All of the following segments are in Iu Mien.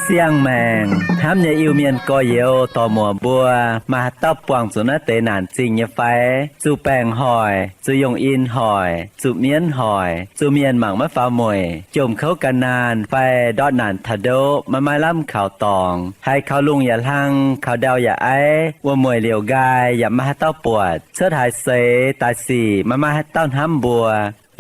Siang-maengc hnamv nyei Iu-Mienh gorx-youz dorc-muoc mbuo, maaih haaix dauh buangh zuqc naaiv deix naanc zingh nyei fai? Zuqc baengc hoic, zuqc yungh in hoic, zuqc mienv hoic, zuqc mienh mangc maiv faaux mueic, jomc kouv gan naanh fai ndortv naanc taux ndoqv maiv maaih lamh kaux dorngx, haiz kaux lungh yaac hlang, kaux ndau yaac aiv, wuom-mueic liouc nqaai yaac maiv maaih haaix dauh buatc, cuotv haaix seix daaih sic maiv maaih haaix dauh hnamv mbuo,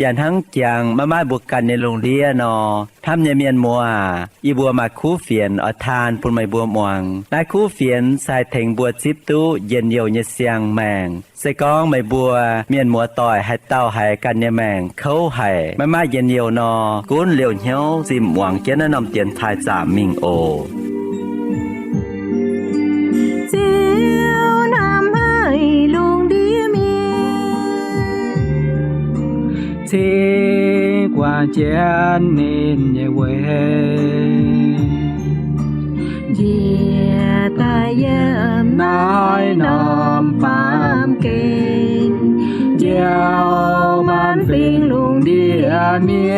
yaac hnangv jangx maiv maaih mbuo ganh nyei lungh ndiev nor, hnamv nyei mienh muoz aac, yie mbuo maaih kuv fienx oix taan bun meih mbuo muangx. Naaiv kuv fienx se haih tengx mbuo zipv duqv njien-youh nyei siang-maengc. Se gorngv meih mbuo mienh muoz-doic haaix dauh haiz ganh nyei maengc kouv haic, maiv maaih njien-youh nor, gunv liouh hnyouv zinh muangx jienv naaiv norm dienx taaih zaamc mingh oc. Ziouv hnamv haic lungh ndiev mienh, cingx guangc jienv ninh nyei weic, njiec daaih yiem naaiv norm baamh gen, njoux maanc fingx lungh ndiev mienh.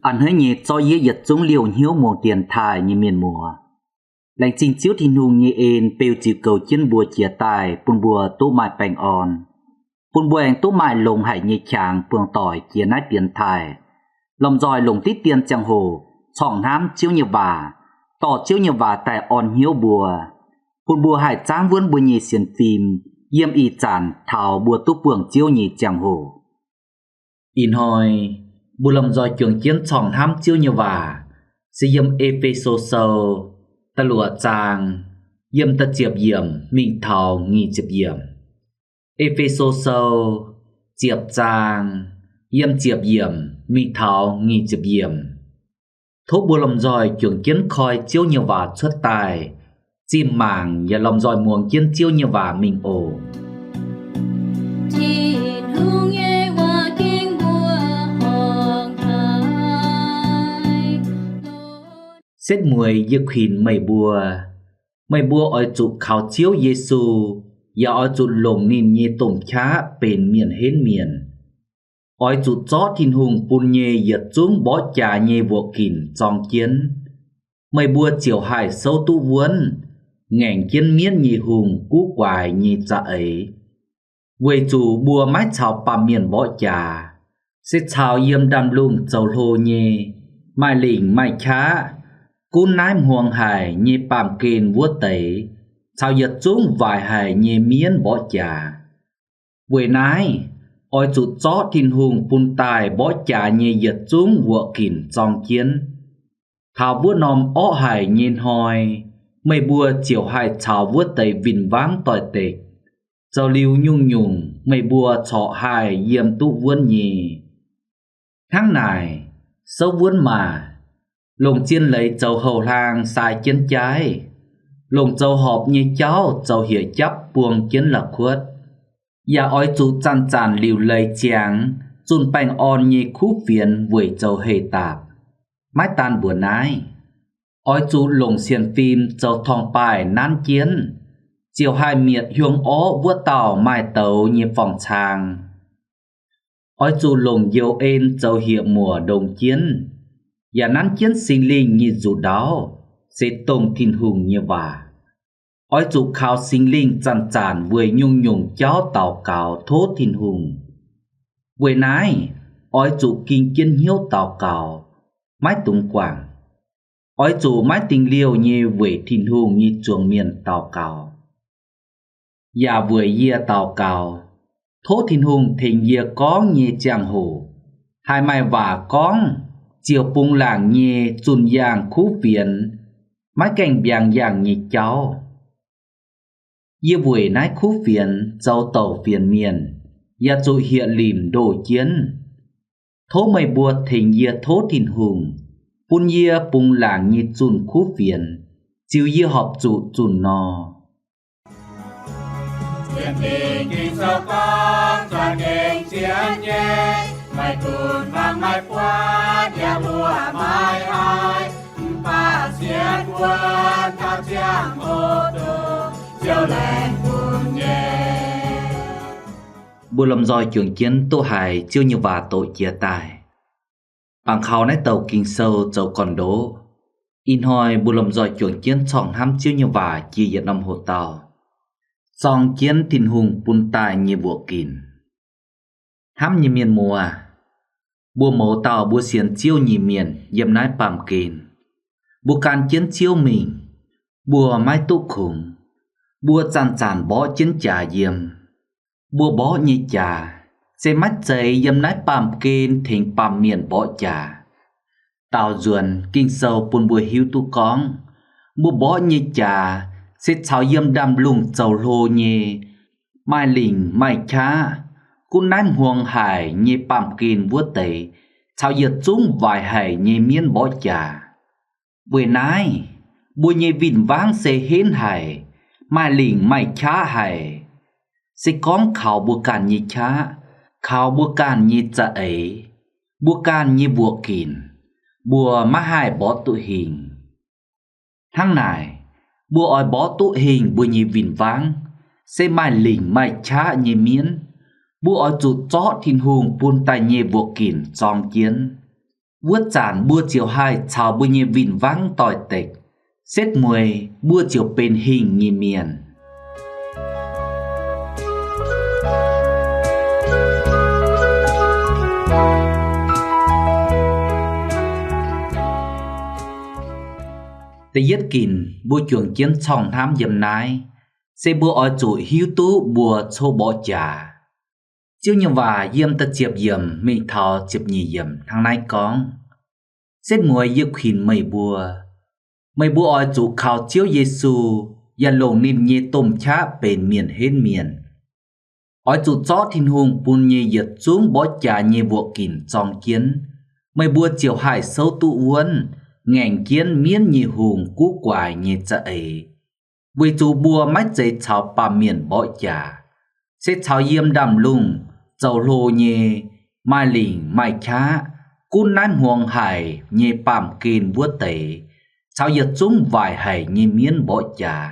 A'hneiv nyei zorqv yie yietc zungv liouh hnyouv muangx dienx taaih nyei mienh muoz. Laengz zingh Ziouv Tin-Hungh nyei en beu ziux goux jienv mbuo jiez daaih bun mbuo duqv maaih baengh orn, bun mbuo aengx duqv maaih longx haic nyei qangx buangh doic jiex naaiv dienx taaih, lomh nzoih longc diqv dien ziangh hoc corngh hnamv Ziouv nyei waac, dorh Ziouv nyei waac daaih orn hnyouv mbuo, bun mbuo haih zaangv wuonv mbuo nyei sienx fim yiem ih zanc taux mbuo duqv buangh Ziouv nyei ziangh hoc. Ih hnoi mbuo lomh nzoih juangc jienv corngh hnamv Ziouv nyei waac se yiem E^fe^so Sou da'luoqc zaang, yiem da'ziepc yiemc mingh taux nyic ziepc yiemc. E^fe^so Sou ziepc zaang, yiem ziepc yiemc mingh taux nyic ziepc yiemc. Tov mbuo lomh nzoih juangc jienv koi Ziouv nyei waac cuotv daaih, zinh mangc yaac lomh nzoih muangx jienv Ziouv nyei waac mingh oc. Tin-Hungh nyei waac ging mbuo horngh haic. Setv mueiz yie kuinx meih mbuo, meih mbuo oix zuqc kaux Ziouv Yesu, yaac oix zuqc longc ninh nyei domh qaqv benx mienh henv mienh. Oix zuqc zorqv Tin-Hungh bun nyei yietc zungv mborqv jaax nyei wuoqc ginc zorng jienv, meih mbuo ziouc haih souv duqv wuonv, ngaengc jienv mienv nyei hungh guv guaix nyei za'eix. Weic zuqc mbuo maiv caux baamh mienh mborqv jaax, se caux yiem ndaamv-lungh zoux hlo nyei, maaih lingc maaih qaqv, gunv naaiv hmuangx haic nyei baamh gen wuov deix, caux yietc zungv waaic haic nyei mienv mborqv jaax. Weic naaiv, oix zuqc zorqv Tin-Hungh bun daaih mborqv jaax nyei yietc zungv wuoqc ginc zorng jienv. Taux wuov norm orqv haic nyei hnoi, meih mbuo ziouc haih caux wuov deix win-wangv doix-dekc, zoux liuz nyungc-nyungc meih mbuo corc haih yiem duqv wuonv nyei. Hnangv naaic, souv wuonv maah! Longc zien leiz zoux houx-hlaang sai jienv jaiv, longc zoux horpc nyei jauv zoux hieh japv buang jienv la'kuotv. Yaac oix zuqc zanc-zanc liuc leiz ziangx zunh baengh orn nyei kuv fienx weic zoux heh daapc. Maiv daan mbuox naaiv, oix zuqc longc sienx fim zoux torngv-baaih nanv jienv, ziouc haih mietc hiuang orqv wuov dauh maaih douz nyei forng-cang. Oix zuqc longc njoux en zoux hieh muoc ndongx jienv, yaac nanv jienv Singx Lingh nyei nzuqc ndaauv, se dongh Tin-Hungh nyei waac. Oix zuqc kaux Singx Lingh zanc-zanc weic nyungc-nyungc jauv daux gaux tov Tin-Hungh. Weic naaiv, oix zuqc ging jienv hnyouv daux gaux, maiv dungx guangc. Oix zuqc maiv dingx liouh nyei weic Tin-Hungh nyei zuangx mienh daux gaux. Yaac weic yie daux gaux, tov Tin-Hungh tengx yie gorngv nyei ziangh hoc, haih maaih waac gorngv ziouc bungx laangc nyei zunh yaangh kuv fienx, maiv gaengh mbiaangx yaangh nyei jauv. Yie weic naaiv kuv fienx zoux douc fienx mienh, yaac zuqc hieh limc ndoh jienv. Tov meih mbuo tengx yie tov Tin-Hungh, bun yie bungx laangc nyei zunh kuv fienx, ziux yie horpc zuqc zunh nor. Maaih haaix mv baac sienx wuov dauh ziangh hoc doqc Ziouv laengz bun nyei. Mbuo lomh nzoih juangc jienv duqv haiz Ziouv nyei waac doqc jiex daaih. Bangc kaux naaiv douc Ging-Sou zoux gorn-ndoqv. Ih hnoi mbuo lomh nzoih juangc jienv corngh hnamv Ziouv nyei waac jiex yietc norm hoc-dauh, zorng jienv Tin-Hungh bun daaih nyei mbuoqc ginc. Hnamv nyei mienh muoz, mbuo mouz dauh mbuo sienx Ziouv nyei mienh yiem naaiv baamh gen, mbuo gan jienv Ziouv mingh, mbuo maiv duqv kungx. Mbuo zanc-zanc mborqv jienv jaax yiem. Mbuo mborqv nyei jaax se maiv zeiz yiem naaiv baamh gen tengx baamh mienh mborqv jaax. Daaux nzuonx Ging-Sou bun mbuo hiuv duqv gorngv, mbuo mborqv nyei jaax se caux yiem ndaamv-lungh zoux hlo nyei, maaih lingc maaih qaqv, gunv naaiv hmuangx haic nyei baamh gen wuov deix caux yietc zungv waaic haic nyei mienv mborqv jaax. Weic naaiv, mbuo nyei win-wangv se henv haic, maaih lingc maaih qaqv haic. Se gorngv kaux mbuo ganh nyei qaqv, kaux mbuo ganh nyei za'eix, mbuo ganh nyei mbuoqc ginc, mbuo maiv haih mborqv duqv hingh. Hnangv naaic, mbuo oix mborqv duqv hingh mbuo nyei win-wangv, se maaih lingc maaih qaqv nyei mienv, mbuo oix zuqc zorqv Tin-Hungh bun daaih nyei mbuoqc ginc zorng jienv. Wuov zanc mbuo ziouc haih caux mbuo nyei win-wangv doix-dekc, setv mueiz mbuo ziouc benx hingh nyei mienh. Da'yietv ginc mbuo juangc jienv corngh hnamv yiem naaiv, se mbuo oix zuqc hiuv duqv mbuo coqv mborqv jaax. Ziouv nyei waac yiem da'ziepc yiemc mingh taux ziepc nyeic yiemc hnangv naaiv gorngv, setv mueiz yie kuinx meih mbuo, meih mbuo oix zuqc kaux Ziouv Yesu yaac longc ninh nyei domh qaqv benx mienh henv mienh. Oix zuqc zorqv Tin-Hungh bun nyei yietc zungv mborqv jaax nyei mbuoqc ginc zorng jienv, meih mbuo ziouc haih souv duqv wuonv, ngaengc jienv mienv nyei hungh guv guaix nyei za'eix. Weic zuqc mbuo maiv zeiz caux baamh mienh mborqv jaax, se caux yiem ndaamv-lungh zoux hlo nyei, maaih lingc maaih qaqv, gunv naaiv hmuangx haic nyei baamh gen wuov deix caux yietc zungv waaic haic nyei mienv mborqv jaax.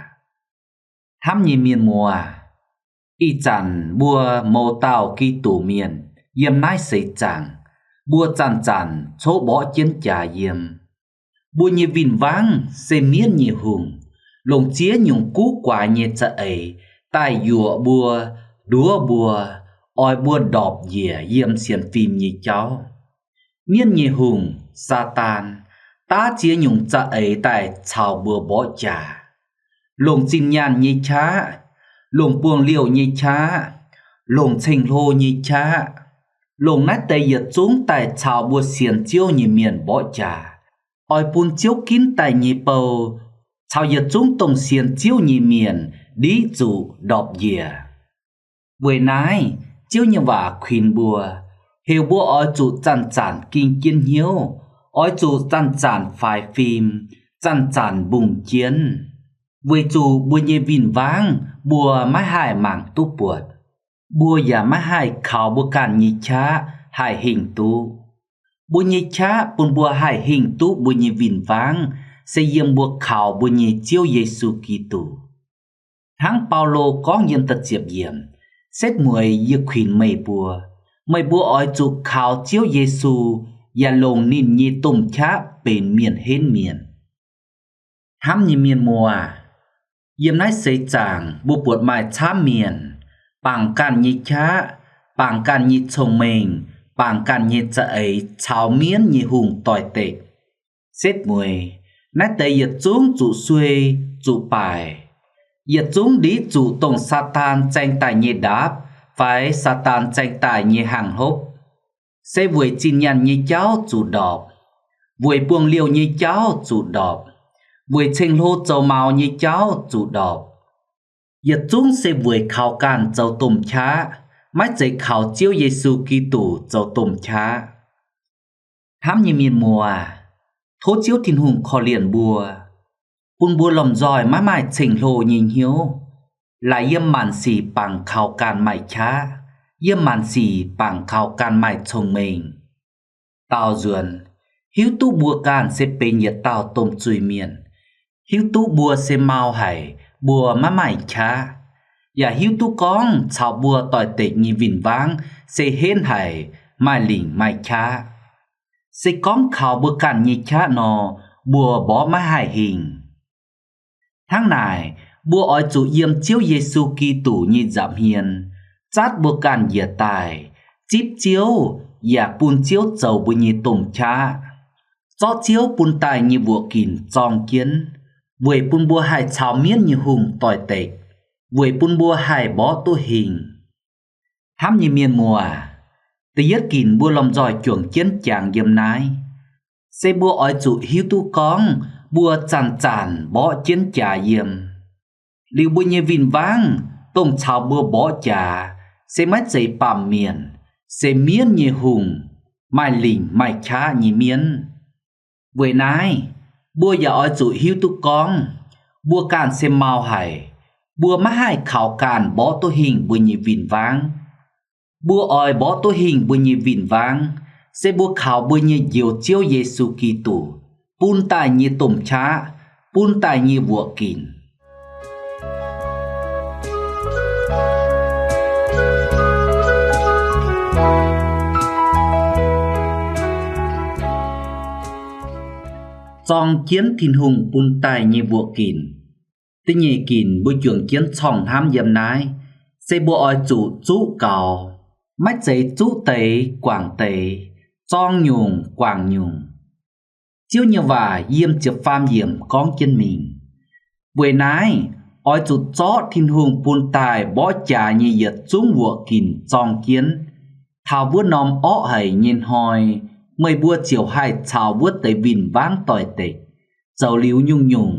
Hnamv nyei mienh muoz, ih zanc mbuo mouz dauh Giduc mienh yiem naaiv seix zaangc, mbuo zanc-zanc coqv mborqv jienv jaax yiem. Mbuo nyei win-wangv se mienv nyei hungh, longc ziex nyungc guv guaix nyei za'eix daaih yuoqc mbuo, nduov mbuo, oix mbuo ndorpc njiec yiem sienx fim nyei jauv. Mienv nyei hungh, Saadaan, daav ziex nyungc za'eix daaih caux mbuo mborqv jaax. Longc zinh nyaanh nyei qaqv, longc buangh liouh nyei qaqv, longc ceng-hlo nyei qaqv, longc naaiv deix yietc zungv daaih caux mbuo sienx Ziouv nyei mienh mborqv jaax. Oix bun Ziouv ginv daaih nyei bou caux yietc zungv dongh sienx Ziouv nyei mienh ndiqv zuqc ndorpc njiec. Weic naaiv, Ziouv nyei waac kuinx mbuo, heuc mbuo oix zuqc zanc-zanc ging jienv hnyouv, oix zuqc zanc-zanc faix fim, zanc-zanc mbungh jienv, weic zuqc mbuo nyei win-wangv mbuo maiv haih mangc duqv buatc. Mbuo yaac maiv haih kaux mbuo ganh nyei qaqv haih hingh duqv. Mbuo nyei qaqv bun mbuo haih hingh duqv mbuo nyei win-wangv se yiem mbuo kaux mbuo nyei Ziouv Yesu Giduc. Hnangv Baulo gorngv yiem da'ziepc yiemc, setv mueiz yie kuinx meih mbuo, meih mbuo oix zuqc kaux Ziouv Yesu yaac longc ninh nyei domh qaqv benx mienh henv mienh. Hnamv nyei mienh muoz, yiem naaiv seix zaangc mbuo buatc maaih camv mienh bangc ganh nyei qaqv, bangc ganh nyei cong-mengh, bangc ganh nyei za'eix caux mienv nyei hungh doix-dekc. Setv mueiz, naaiv deix yietc zungv zuqc suei, zuqc baaic. Yietc zungv ndiqv zuqc dongh Saadaan zaeng daaih nyei ndaapv fai Saadaan zaeng daaih nyei hnaangx hlopv. Se weic zinh nyaanh nyei jauv zuqc ndorpc, weic buangh liouh nyei jauv zuqc ndorpc, weic ceng-hlo zoux maux nyei jauv zuqc ndorpc. Yietc zungv se weic kaux ganh zoux domh qaqv, maiv zeiz kaux Ziouv Yesu Giduc zoux domh qaqv. Hnamv nyei mienh muoz, tov Ziouv Tin-Hungh korv-lienh mbuo, bun mbuo lomh nzoih maiv maaih ceng-hlo nyei hnyouv, laaix yiem maanc sic bangc kaux ganh maaih qaqv, yiem maanc sic bangc kaux ganh maaih cong-mengh. Daaux nzuonx, hiuv duqv mbuo ganh se benx yietc dauh domh zuiz-mienh, hiuv duqv mbuo se mau haic, mbuo maiv maaih qaqv, yaac hiuv duqv gorngv caux mbuo doix-dekc nyei win-wangv se henv haic, maaih lingc maaih qaqv. Se gorngv kaux mbuo ganh nyei qaqv nor, mbuo mborqv maiv haih hingh. Hnangv naaic, mbuo oix zuqc yiem Ziouv Yesu Giduc nyei nza'hmien zatv mbuo ganh njiec daaih, zipv Ziouv yaac bun Ziouv zoux mbuo nyei domh qaqv, zorqv Ziouv bun daaih nyei mbuoqc ginc zorng jienv, weic bun mbuo haih caux mienv nyei hungh doix-dekc, weic bun mbuo haih mborqv duqv hingh. Hnamv nyei mienh muoz, da'yietv ginc mbuo lomh nzoih juangc jienv jangx yiem naaiv, se mbuo oix zuqc hiuv duqv gorngv mbuo zanc-zanc mborqv jienv jaax yiem. Liuz mbuo nyei win-wangv, dongh caux mbuo mborqv jaax, se maiv zeiz baamh mienh, se mienv nyei hungh, maaih lingc maaih qaqv nyei mienv. Weic naaiv, mbuo yaac oix zuqc hiuv duqv gorngv mbuo ganh se mau haic, mbuo maiv haih kaux ganh mborqv duqv hingh mbuo nyei win-wangv. Mbuo oix mborqv duqv hingh mbuo nyei win-wangv, se mbuo kaux mbuo nyei Njoux Ziouv Yesu Giduc bun daaih nyei domh qaqv, bun daaih nyei mbuoqc ginc. Zorng jienv Tin-Hungh bun daaih nyei mbuoqc ginc. Da'nyeic ginc mbuo juangc jienv corngh hnamv yiem naaiv, se mbuo oix zuqc zuqv gaux, maiv zeiz zuqv deix guangc deix, zorng nyungc guangc nyungc. Ziouv nyei waac yiem ziepc faam yiemc gorngv jienv mingh. Weic naaiv, oix zuqc zorqv Tin-Hungh bun daaih mborqv jaax nyei yietc zungv mbuoqc ginc zorng jienv. Taux wuov norm orqv haic nyei hnoi, meih mbuo ziouc haih caux wuov deix win-wangv doix-dekc, zoux liuz nyungc-nyungc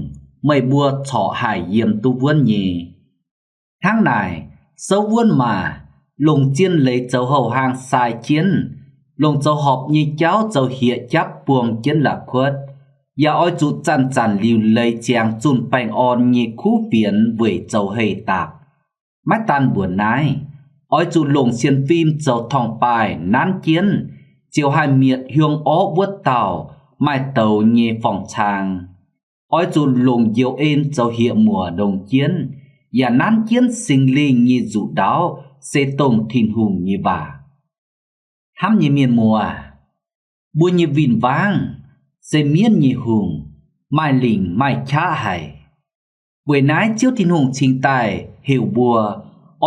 meih mbuo corc haih yiem duqv wuonv nyei. Hnangv naaic, souv wuonv maah! Longc zien leiz zoux houh hlaang sai jienv, longc zoux horpc nyei jauv zoux hieqv japv buang jienv la'kuotv, yaac oix zuqc zanc-zanc liuc leiz ziangx zunh baengh orn nyei kuv fienx weic zoux heh dapc. Maiv daan mbuox naaiv, oix zuqc longc sienx fim zoux torngv-baaih nanv jienv, ziouc haih mietc hiuang orqv wuov dauh maaih douz nyei forng-cang. Oix zuqc longc njoux en zoux hieqv muoc ndongx jienv, yaac nanv jienv Singx Lingh nyei nzuqc ndaauv se dongh Tin-Hungh nyei waac. Hnamv nyei mienh muoz, mbuo nyei win-wangv se mienv nyei hungh, maaih lingc maaih qaqv haic. Weic naaiv Ziouv Tin-Hungh cingx daaih heuc mbuo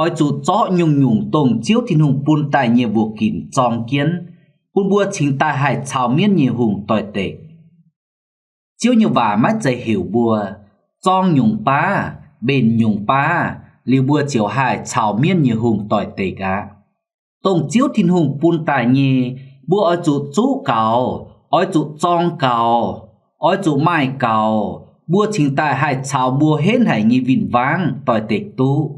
oix zuqc zorqv nyungc-nyungc dongh Ziouv Tin-Hungh bun daaih nyei mbuoqc ginc zorng jienv, bun mbuo cingx daaih haih caux mienv nyei hungh doix-dekc. Ziouv nyei waac maiv zeiz heuc mbuo zorng nyungc baav, mbenc nyungc baav, liuz mbuo ziouc haih caux mienv nyei hungh doix-dekc aqv. Dongh Ziouv Tin-Hungh bun daaih nyei, mbuo oix zuqc zuqv gaux, oix zuqc zorng gaux, oix zuqc maaih gaux, mbuo cingx daaih haih caux mbuo henv haic nyei win-wangv doix-dekc duqv.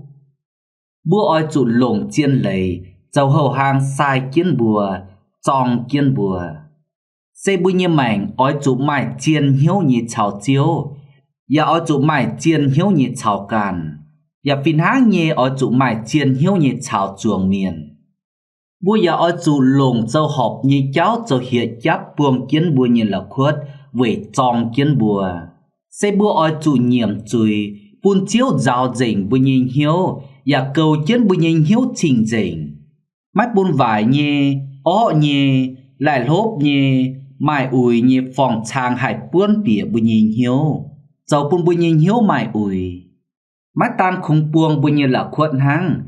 Mbuo oix zuqc longc zien leiz zoux houh hlaang sai jienv mbuo, zorng jienv mbuo. Se mbuo nyei maengc oix zuqc maaih zien hnyouv nyei caux Ziouv, yaac oix zuqc maaih zien hnyouv nyei caux ganh, yaac fih hnangv nyei oix zuqc maaih zien hnyouv nyei caux zuangx mienh. Mbuo yaac oix zuqc longc zoux horpc nyei jauv zoux hieqv japv buang jienv mbuo nyei la'kuotv weic zorng jienv mbuo. Se mbuo oix zuqc nyiemc zuiz bun Ziouv nzaaux nzengc mbuo nyei hnyouv, yaac goux jienv mbuo nyei hnyouv cing-nzengc. Maiv bun waaic nyei, orqv nyei, laih hlopv nyei, maaih uix nyei forng-cang haih buonv bieqc mbuo nyei hnyouv, zoux bun mbuo nyei hnyouv maaih uix. Maiv daan kungx buang mbuo nyei la'kuotv hnangv,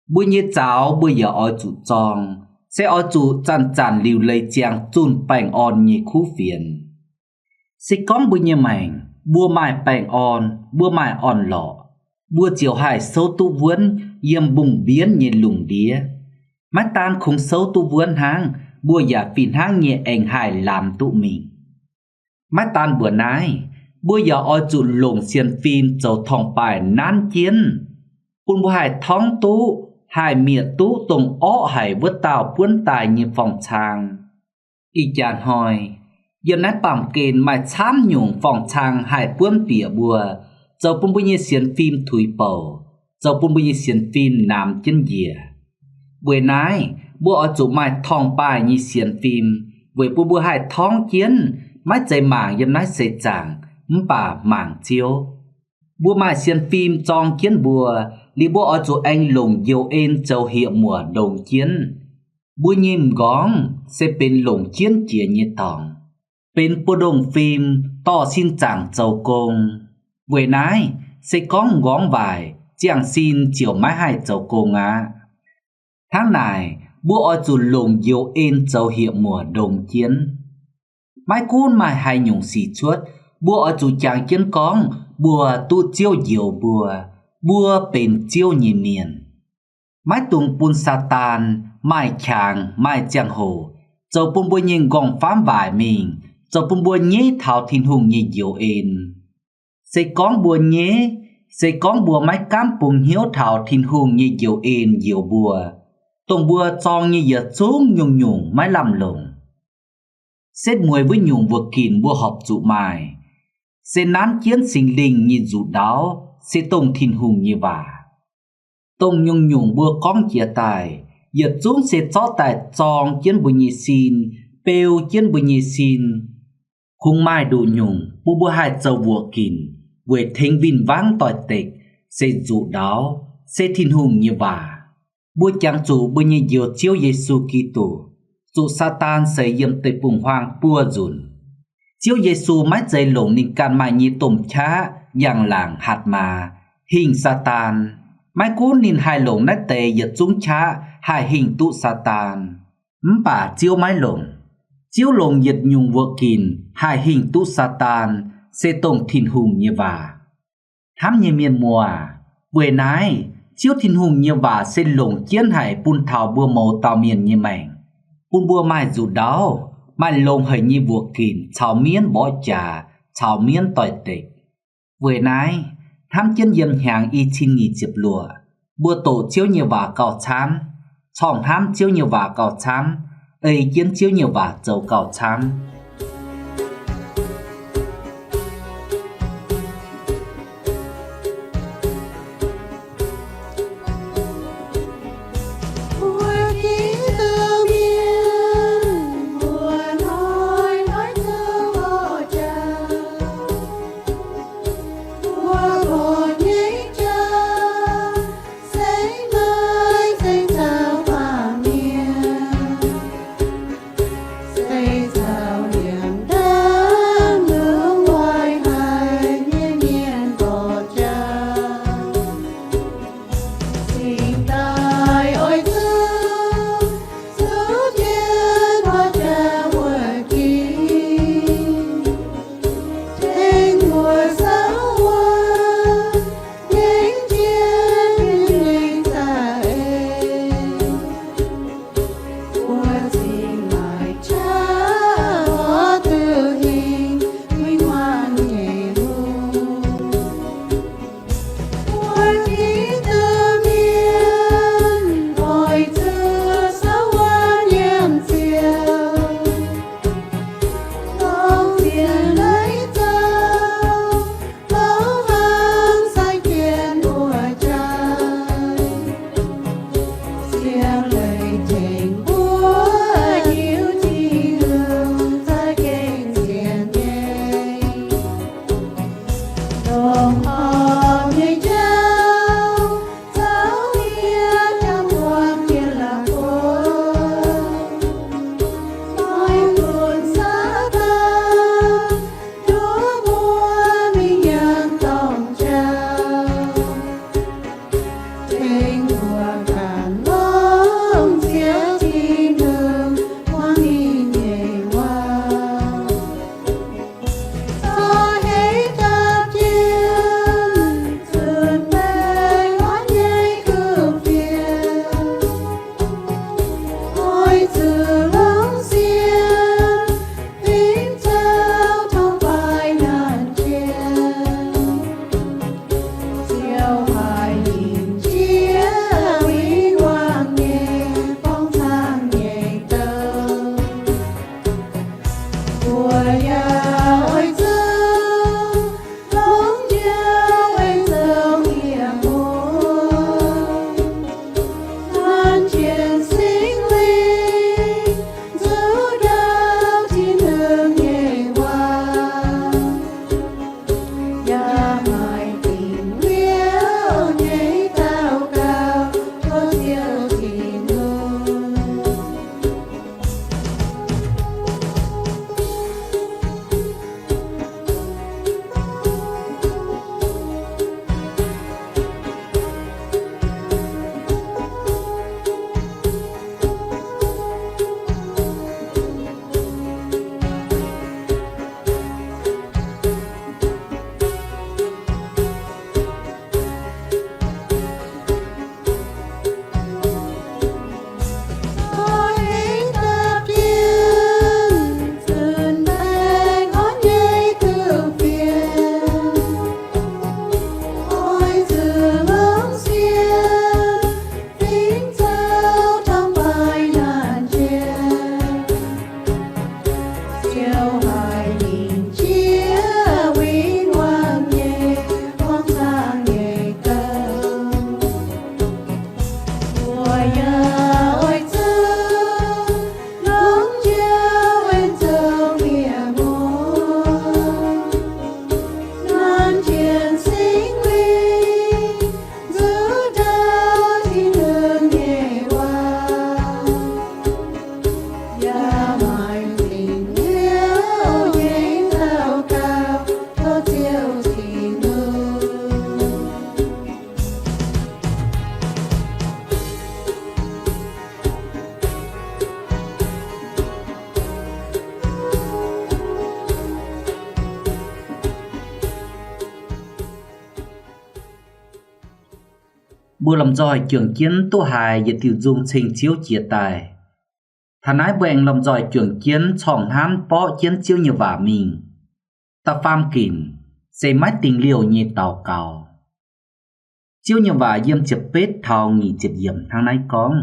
mbuo nyei zaux mbuo yaac oix zuqc zorng, se oix zuqc zanc-zanc liuc leiz ziangx zunh baengh orn nyei kuv fienx. Se gorngv mbuo nyei maengc mbuo maaih baengh orn, mbuo maaih orn-lorqc, mbuo ziouc haih souv duqv wuonv yiem mbungh mbienv nyei lungh ndiev. Maiv daan kungx souv duqv wuonv hnangv, mbuo yaac fih hnangv nyei aengx haih lamz duqv mingh. Maiv daan mbuox naaiv, mbuo yaac oix zuqc longc sienx fim zoux torngv-baaih nanv jienv, bun mbuo haih torngv duqv, haih mietc duqv dongh orqv haic wuov dauh buonv daaih nyei forng-cang. Ih jaax hnoi, yiem naaiv baamh gen maaih camv nyungc forng-cang haih buonv bieqc mbuo, zoux bun mbuo nyei sienx fim tuix bouc, zoux bun mbuo nyei sienx fim namx jienv njiec. Weic naaiv, mbuo oix zuqc maaih torngv-baaih nyei sienx fim, weic bun mbuo haih torngv jienv, maiv zeiz mangc yiem naaiv seix zaangc mv baac mangc Ziouv. Mbuo maaih sienx fim zorng jienv mbuo, liuz mbuo oix zuqc aengx longc njoux en zoux hieh muoc ndongx jienv. Mbuo nyei m'nqorngv se benx longc jienv jiex nyei dorngx, benx buoz-ndongh fim dorh sin zaangc zoux gong. Weic naaiv, se gorngv m'nqorngv waaic, ziangh sin ziouc maiv haih zoux gong aqv. Hnangv naaic, mbuo oix zuqc longc njoux en zoux hieh muoc ndongx jienv. Maiv gunv maaih haaix nyungc sic cuotv, mbuo oix zuqc jangx jienv gorngv mbuo duqv Ziouv njoux mbuo, mbuo benx Ziouv nyei mienh. Maiv dungx bun Saadaan maaih qangx maaih ziangh hoc zoux bun mbuo nyei m'nqorngv-famv waaic mingh, zoux bun mbuo nyeiv taux Tin-Hungh nyei njoux en. Se gorngv mbuo nyeiv, se gorngv mbuo maiv gaamv bungx hnyouv taux Tin-Hungh nyei njoux en njoux mbuo, dongh mbuo zorng nyei yietc zungv nyungc-nyungc maiv lamh longc. Setv mueiz wuov nyungc wuoqc ginc mbuo horpc zuqc maaih, se nanv jienv Singx Lingh nyei nzuqc ndaauv, se dongh Tin-Hungh nyei waac. Dongh nyungc-nyungc mbuo gorngv jiex daaih, yietc zungv se zorqv daaih zorng jienv mbuo nyei sin, beu jienv mbuo nyei sin. Kungx maaih nduqc nyungc bun mbuo haih zoux wuoqc ginc weic tengx win-wangv doix-dekc, se nzuqc ndaauv, se Tin-Hungh nyei waac. Mbuo jangx zuqc mbuo nyei Njoux Ziouv Yesu Giduc, zuqc Saadaan seix yiem deic-bung-huaang buo nzunc. Ziouv Yesu maiv zeiz longc ninh ganh maaih nyei domh qaqv, njang-laangc, hatc maaz, hingh Saadaan. Maiv gunv ninh haih longc naaiv deix yietc zungv qaqv haih hingh duqv Saadaan, mv baac Ziouv maiv longc. Ziouv longc yietc nyungc wuoqc ginc haih hingh duqv Saadaan, se dongh Tin-Hungh nyei waac. Hnamv nyei mienh muoz, weic naaiv Ziouv Tin-Hungh nyei waac se longc jienv haic bun taux mbuo mouz dauh mienh nyei maengc, bun mbuo maaih nzuqc ndaauv, maaih longx haic nyei wuoqc ginc caux mienv mborqv jaax, caux mienv doix-dekc. Weic naaiv, hnamv jienv yiem hnyangx i cin nyic ziepc luoqc, mbuo doqc Ziouv nyei waac gauh camv, corngh hnamv Ziouv nyei waac gauh camv, ei jienv Ziouv nyei waac zoux gauh camv. Mbuo lomh nzoih juangc jienv duqv haiz yietc diuh nzung ceng Ziouv jiex daaih. Taux naaiv mbuo aengx lomh nzoih juangc jienv corngh hnamv borqv jienv Ziouv nyei waac mingh. Da'faam ginc se maiv dingh liouh nyei daux gaux. Ziouv nyei waac yiem ziepc betv taux nyic ziepc yiemc hnangv naaiv gorngv,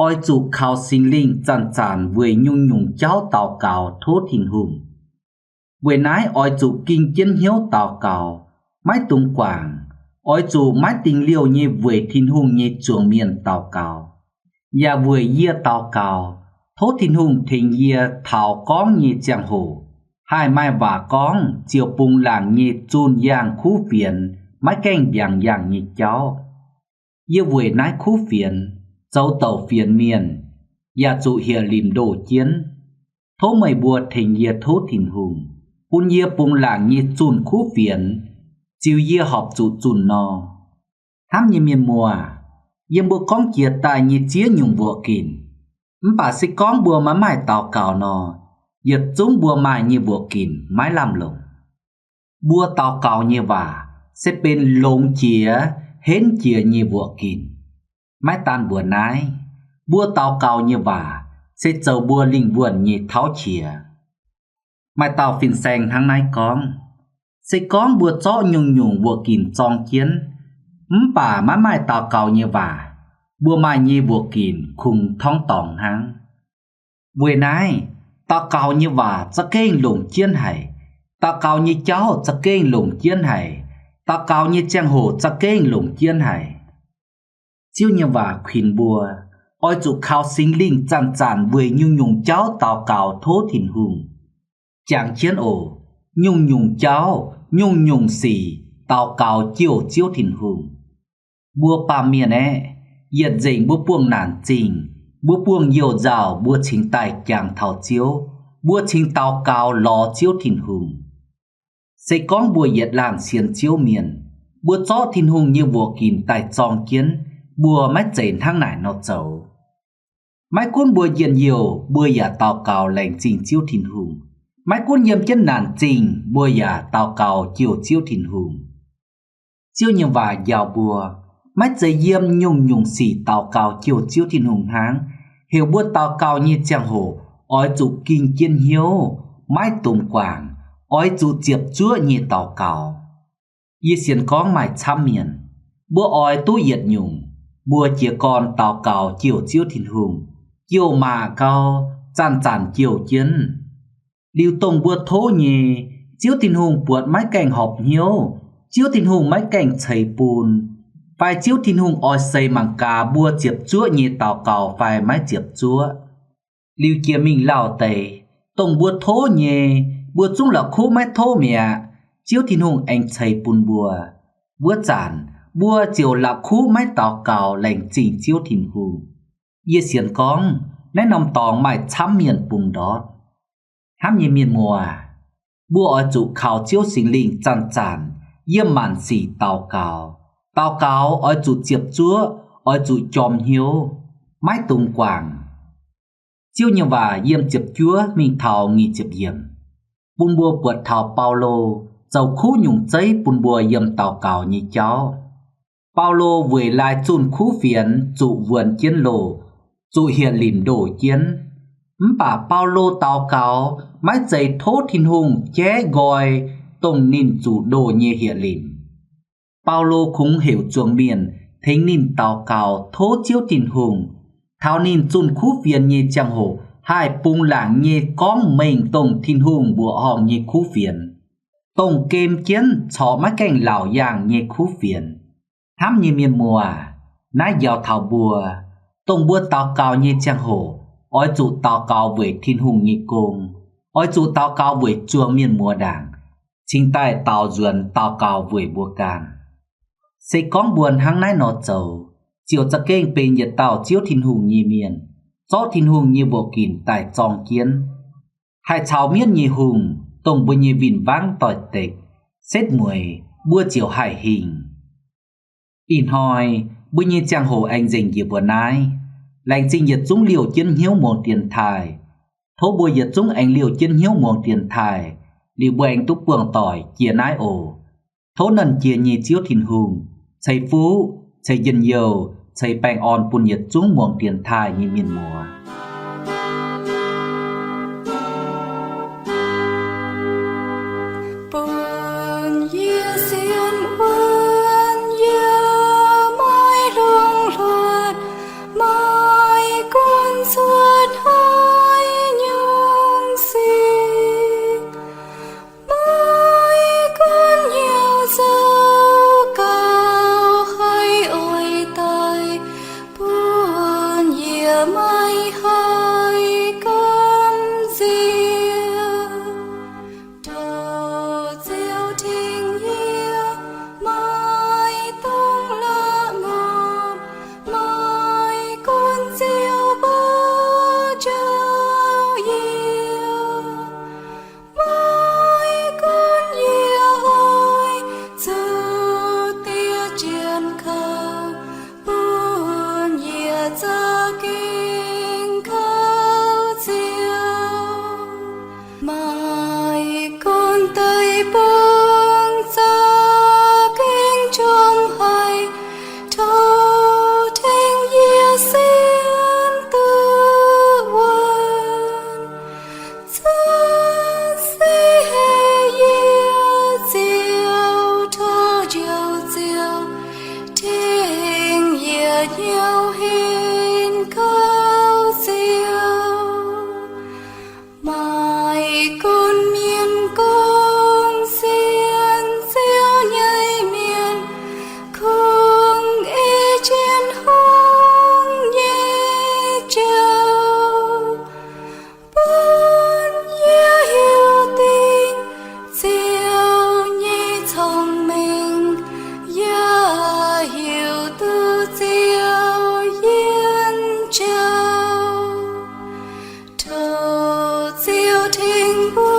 oix zuqc kaux Singx Lingh zanc-zanc weic nyungc-nyungc jauv daux gaux tov Tin-Hungh. Weic naaiv oix zuqc ging jienv hnyouv daux gaux, maiv dungx guangc. Oix zuqc maiv dingh liouh nyei weic Tin-Hungh nyei zuangx mienh daux gaux. Yaac weic yie daux gaux, tov Tin-Hungh tengx yie taux gorngv nyei ziangh hoc, haih maaih waac gorngv ziouc bungx laangc nyei zunh yaangh kuv fienx maiv gaengh mbiaangx yaangh nyei jauv. Yie weic naaiv kuv fienx, zoux douc fienx mienh, yaac zuqc hieh limc ndoh jienv. Tov meih mbuo tengx yie tov Tin-Hungh, bun yie bungx laangc nyei zunh kuv fienx, ziux yie horpc zuqc zunh nor. Hnamv nyei mienh muoz, yiem mbuo gorngv jiex daaih nyei ziex nyungc mbuoqc ginc, mv baac se gorngv mbuo maiv maaih daux gaux nor, yietc zungv mbuo maaih nyei mbuoqc ginc maiv lamh longc. Mbuo daux gaux nyei waac se benx longx jiex, henv jiex nyei mbuoqc ginc. Maiv daan mbuox naaiv, mbuo daux gaux nyei waac se zoux mbuo lingh wuonh nyei tauv qiex. Maaih dauh fin-saeng hnangv naaiv gorngv, se gorngv mbuo zorqv nyungc-nyungc mbuoqc ginc zorng jienv, mv baac maiv maaih daux gaux nyei waac, mbuo maaih nyei mbuoqc ginc kungx torngv dorngx hnangv. Weic naaiv, daux gaux nyei waac za'gengh longc jienv haic. Daux gaux nyei jauv za'gengh longc jienv haic. Daux gaux nyei ziangh hoc za'gengh longc jienv haic. Ziouv nyei waac kuinx mbuo, oix zuqc kaux Singx Lingh zanc-zanc weic nyungc-nyungc jauv daux gaux tov Tin-Hungh. Jangx jienv oc. Nyungc-nyungc jauv, nyungc-nyungc sic daux gaux jouh Ziouv Tin-Hungh. Mbuo baamh mienh aeqv, yietc nzengc mbuo buangh naanc zingh, mbuo buangh youh nzauh, mbuo cingx daaih jangx taux Ziouv, mbuo cingx daux gaux lorz Ziouv Tin-Hungh. Se gorngv mbuo yietc laanh sienx Ziouv mienh, mbuo zorqv Tin-Hungh nyei mbuoqc ginc daaih zorng jienv, mbuo maiv zeiz hnangv naaic nor zoux. Maiv gunv mbuo njien-youh, mbuo yaac daux gaux laengz zingh Ziouv Tin-Hungh. Maiv gunv yiem jienv naanc zingh, mbuo yaac daux gaux jouh Ziouv Tin-Hungh. Ziouv nyei waac njaaux mbuo, maiv zeiz yiem nyungc-nyungc sic daux gaux jouh Ziouv Tin-Hungh hnangv. Heuc mbuo daux gaux nyei ziangh hoc, oix zuqc ging jienv hnyouv, maiv dungx guangc, oix zuqc ziepc zuoqv nyei daux gaux. Yie sienx gorngv maaih camv mienh, mbuo oix duqv yietc nyungc, mbuo jiez gorn daux gaux jouh Ziouv Tin-Hungh, jouh maac gau, zanc-zanc jouh jienv. Liuz dongh mbuo tov nyei, Ziouv Tin-Hungh buatc maiv gaengh horpc hnyouv, Ziouv Tin-Hungh maiv gaengh ceix bun, fai Ziouv Tin-Hungh oix seix mangc gaax mbuo ziepc zuoqv nyei daux gaux fai maiv ziepc zuoqv. Liuz jiex mingh lauh deix, dongh mbuo tov nyei, mbuo zungv la'kuqv maiv tov mi'aqv, Ziouv Tin-Hungh aengx ceix bun mbuo. Wuov zanc, mbuo ziouc la'kuqv maiv daux gaux laengz zingh Ziouv Tin-Hungh. Yie sienx gorngv naaiv norm dorngx maaih camv mienh bungx ndortv. Hnamv nyei mienh muoz, mbuo oix zuqc kaux Ziouv Singx Lingh zanc-zanc yiem maanc sic daux gaux. Daux gaux oix zuqc ziepc zuoqv, oix zuqc jorm hnyouv, maiv dungx guangc. Ziouv nyei waac yiem ziepc juov mingh taux nyic ziepc yiemc, bun mbuo buatc taux Baulo zoux kuv nyungc zeiv bun mbuo yiem daux gaux nyei jauv. Baulo weic laaix zunh kuv fienx zuqc wuonx jienv loh, zuqc hieh limc ndoh jienv. Mv baac Baulo daux gaux maiv zeiz tov Tin-Hungh jaiv nqoi dongh ninh zuqc ndoh nyei hieh limc. Baulo kungx heuc zuangx mienh tengx ninh daux gaux tov Ziouv Tin-Hungh, taux ninh zunh kuv fienx nyei ziangh hoc haih bungx laangc nyei gorngv mengh dongh Tin-Hungh mbuoqc horngh nyei kuv fienx, dongh gem jienv corc maiv gaengh laauc yaangh nyei kuv fienx. Hnamv nyei mienh muoz, naaiv njaaux taux mbuo, dongh mbuo daux gaux nyei ziangh hoc, oix zuqc daux gaux weic Tin-Hungh nyei gong, oix zuqc daux gaux weic zuangx mienh muoz ndaangc, cingx daaih daaux nzuonx daux gaux weic mbuo ganh. Se gorngv mbuo hnangv naaiv nor zoux, ziouc za'gengh benx yietc dauh Ziouv Tin-Hungh nyei mienh, zorqv Tin-Hungh nyei mbuoqc ginc daaih zorng jienv, haih caux mienv nyei hungh, dongh mbuo nyei win-wangv doix-dekc, setv mueiz, mbuo ziouc haih hingh. Ih hnoi mbuo nyei ziangh hoc aengx nzengc njiec mbuo naaiv. Laengz zingh yietc zungv liouh jienv hnyouv muangx dienx taaih. Tov mbuo yietc zungv aengx liouh jienv hnyouv muangx dienx taaih, liuz mbuo aengx duqv buangh doic jiex naaiv oc. Tov Nernh Jiex nyei Ziouv Tin-Hungh ceix fuqv ceix njien-youh, ceix baengh orn bun yietc zungv muangx dienx taaih nyei mienh muoz. Bun yie sienx wuonv, yie maiv longc hluotc, maiv gunv cuotv haaix nyungc sic, maiv gunv hnyouv zoux gauh haih oix daaih, bun yie maiv haih gamh nziex. Tov Ziouv tengx yie, maiv dungx la'maah, maiv gunv Ziouv mbuo njoux yie, maiv gunv yie oix zuqc diev jienv kaux, bun yie za'gengh kaux Ziouv. Maiv gunv deic-bung za'gengh qongx haic, tov tengx yie sienx duqv wuonv. Za'gengh heh yie Ziouv, tov Njoux Ziouv tengx yie hnyouv henv kaux Ziouv. Maiv gunv mienh gorngv sienx Ziouv nyei mienh kungx ei jienv hungh nyei jauv, bun yie hiuv dingc Ziouv nyei cong-mengh, yaac hiuv duqv Ziouv yiem jauv. Tov Ziouv tengx mbuo